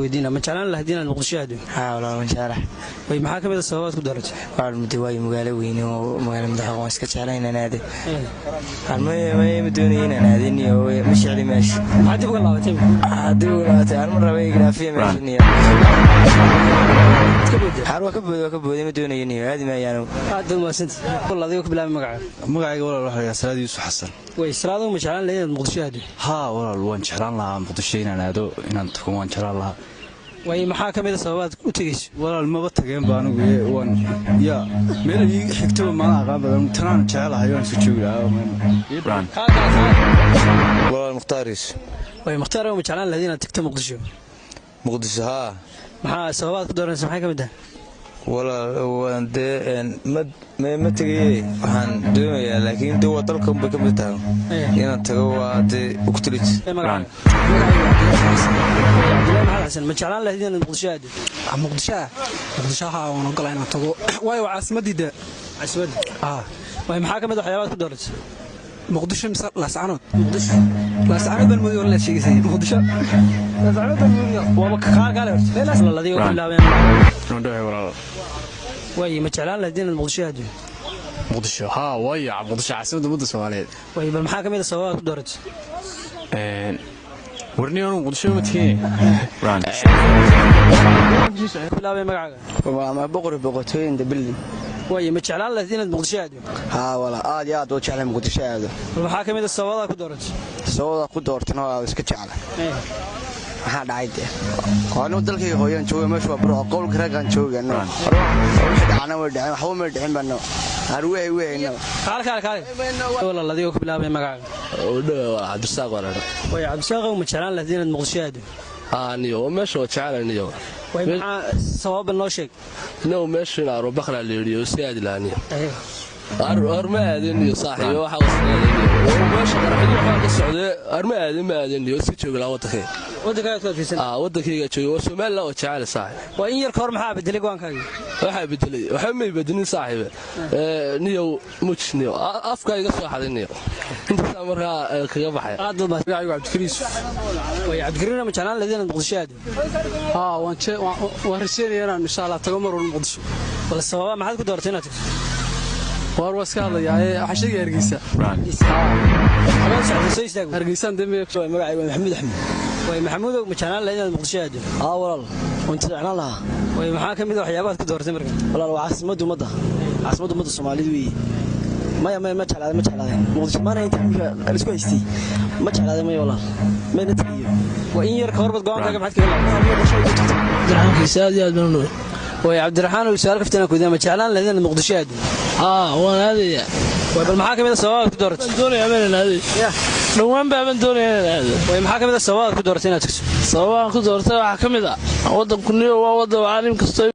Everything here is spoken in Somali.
Weydiina, ma jeclaan lahayd inaad Muqdisho aado? Haa walaal, waan jeclahay. Way, maxaa ka mid a sababaad ku dooratay? Walaal, muddo waayo magaalo weyne oo magaalo madaxa waan iska jeclay inaan aade. Ma doonaya inaan aadin iyo ma jecli meesha. Maxaa dib uga laabatay? Dib uga laabatay, aan ma rabay graafiya meesha niyo. Iska booday. Xaar waa ka booday, waa ka booday, ma doonayo niyo, aadi maayaanu. Aad baad mahadsantahay. Walaal, adigoo ku bilaabay magacaaga. Magacayga walaal waxa la Salaad Yuusuf Xasan. Way, Salaado, ma jeclaan lahayd inaad Muqdisho aado? Haa walaal, waan jeclaan lahaa Muqdisho inaan aado, inaan tago waan jeclaan lahaa. Way, maxaa ka mid a sababaad u tegayso? Walaal, maba tageen ba anigu, waan yaa meel ii xigtaba maana aqaan badan, tanaan jecelahay waan isu joogi lahaa. Walaal, Mukhtaariis. Way, Mukhtaar, ma jeclaan lahayd inaad tagto Muqdisho? Muqdisho, haa. Maxaa sababaad ku dooranaysa, maxay ka mid ah? Walaal, waan dee ma tegaye, waxaan doonayaa, laakiin dee waa dalka unbay ka mid tahay inaan tago, waa dee uktilij. Magacaaga? Cabdullahi Maxamed Xasan, ma jeclaan lahayd inaad Muqdisho aado? Muqdisho ah, Muqdisho haa, waan ogolaa inaan tago, waayo waa caasimaddii dee. Caasimadda. Ah. Way, maxaa ka mid a waxyaabaad ku dooratay? Muqdisho mise Laascanood? Muqdisho. Laascanood baan moodaya walaal sheegaysay. Muqdisho, Laascanood baan moodaya. Waaba kaal kaale horta. Walaal, adigoo ku bilaabeen. Nodhahay walaal. Way, ma jeclaan lahayd inaad Muqdisho aado? Muqdisho, haa, waayo Muqdisho caasimadda ummadda Soomaaliyeed. Way, bal maxaa ka mid a sababaad ku dooratay? Warniyo, Muqdisho ma tegin. Ku bilaabay magacaaga. Waa Boqor Boqortooyin the building. Way, ma jeclaan lahayd inaad Muqdisho aado? Haa walaal, aad iyo aad u jeclay Muqdisho aado. Bal maxaa ka mid a sababaad ku dooratay? Sababada ku doortana waa iska jeclay. Maxaa dhacay dee? Anigu dalkayga hooyaan jooga, meesha waa Burco, qowlka raggaan joogano. Wixii dhacana way dhaceen, waxba may dhicin bano harwehay wehayno. Kaale kaale kaale. Walaal, adigoo ku bilaabay magacaaga. Udhawe, Cabdirasaaq walaal. Way, Cabdirasaaq, ma jeclaan lahayd inaad Muqdisho aado? Haa niyo, meesha waa jecelahay niyo. Way, maxaa sababa noo sheeg. No, meesha in Arubakra la yidhi si aadi lahaa niyo. Arma aadin niyo saaxiib, waxa uu meesha qaraxyo waxa ka socday, arma aadin, ma aadin niyo, iska joogi lahaa wadankayga. Waddankaaga ku adkaysan. Ah, wadankayga jooga, waa Somaliland, waa jecel saaxiib. Waa in yar ka hor maxaa bedelay go'aankaagii? Waxaa bedelay waxa may bedelin saaxiib, niyo muj niyo afka iga soo xaday niyo, intaas markaa kaga baxay. Aad baad Magacaygu Cabdikariin Yusuf. Way, Cabdikariin, ma jeclaan lahayd inaad Muqdisho aado? Haa, waan rajeynaya inaan insha Allah tago mar walba Muqdisho. Bal sababa maxaad ku dooratay inaad tagto? Waar waa iska hadlayaa, waxaan sheegaya Hargeysa. Habeen socday soo istaag. Hargeysaan dambe. Magacaygu waa Maxamuud Axmed. Way, Maxamuudow, ma jeclaan lahayd inaad Muqdisho aado? Haa walaal, waan jeclaan lahaa. Way, maxaa ka mid a waxyaabahaad ku dooratay marka? Walaal, waa caasimadda ummadda, caasimadda ummadda Soomaalida weeye. Maya maya, ma jeclaadeen, ma jeclaadeen Muqdisho maana inta imika laisku haystay, ma jeclaadeen, maya walaal, mayna tegayo. Waa in yar ka horbad go'aankaaga maxaad kaga laabatay? Cabdiraxmaankiisa aad iyo aad baan u nugay. Way, Cabdiraxmaan, su'aal kaftan ku weydiinaa, ma jeclaan lahayd inaad Muqdisho aado? Haa, waan aadaya. Way, bal maxaa ka mid a sababaad ku dooratay? Waan doonayaa inaan aado. Dhowaan baaban doonaya inaan aado. Way, maxaa ka mid a sababaad ku dooratay inaad tagto? Sababahan ku doortay waxaa ka mid ah wadanku niyo waa wadan caalim kastoo.